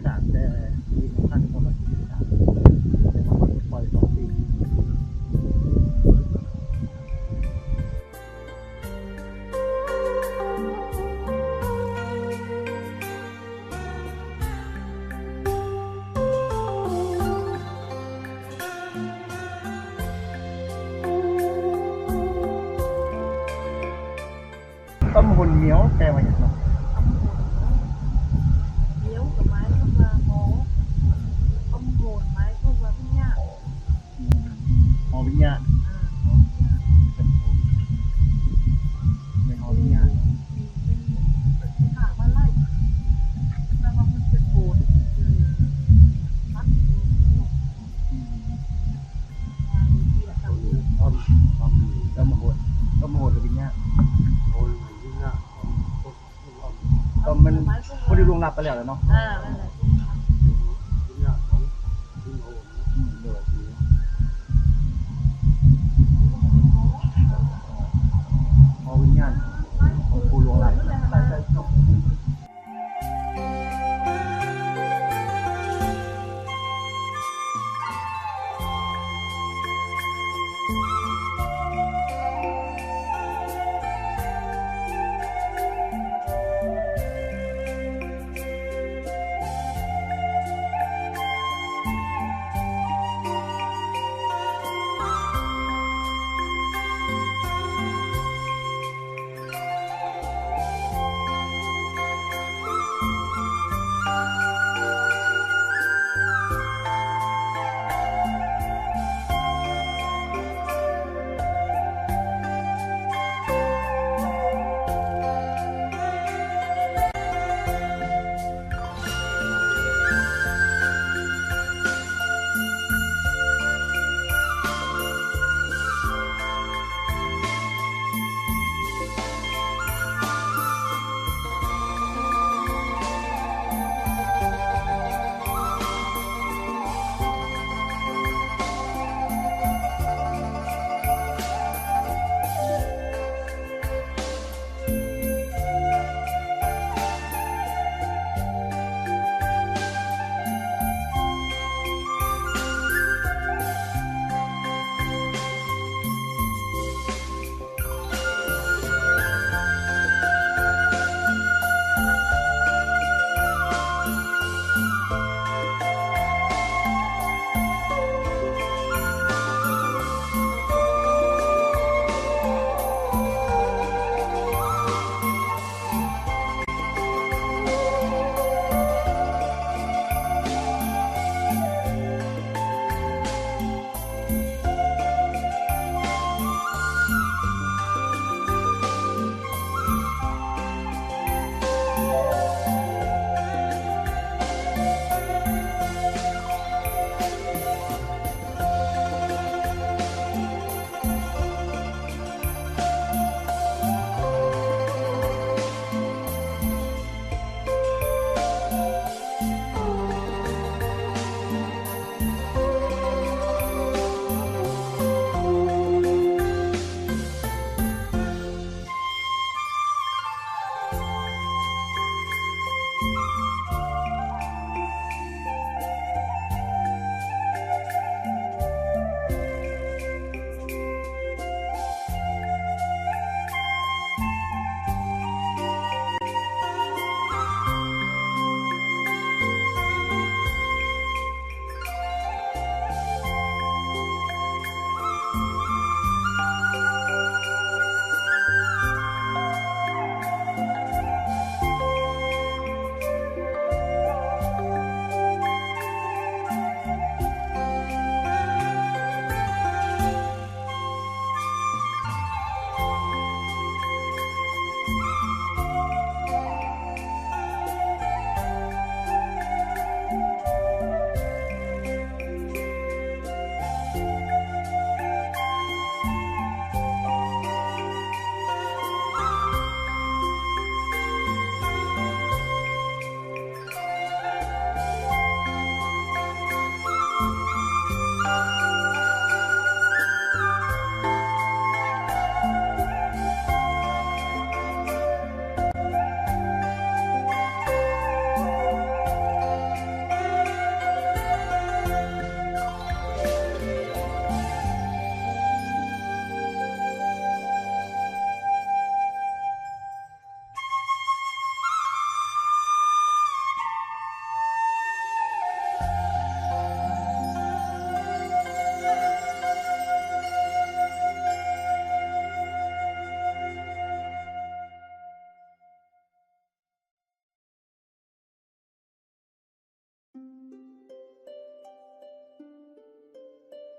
ສາດແຕ່ປີໜຶ່ງພັນເກົ້າຮ້ອຍສີ່ສິບສາມ ແຕ່ວ່າເພິ່ນປ່ອຍສອງປີ. ຕຳບົນມຽວແປວ່າຫຍັງເນາະ? ຕຳບົນມຽວກໍໝາຍຄວາມວ່າຫໍ, ຕຳບົນໝາຍຄວາມວ່າວິນຍານ. ອືມ ຫໍວິນຍານ. ເອີ ຫໍວິນຍານ ແມ່ນຫໍວິນຍານ. ອືມ ເປັນພະມາໄລ ແຕ່ວ່າເພິ່ນເປັນໂບດ ເອີ ຕັດຢູ່. ອືມ ທຳ ທຳ ທຳມະໂຫດ ທຳມະໂຫດກະວິນຍານ ໂອຍ ວິນຍານ ກໍມັນຜູ້ທີ່ລ່ວງລັບໄປແລ້ວແຫຼະເນາະ. ເອີ ນັ້ນແຫຼະ ວິນຍານຂອງ ອືມ ໂດຍ ອໍ ວິນຍານ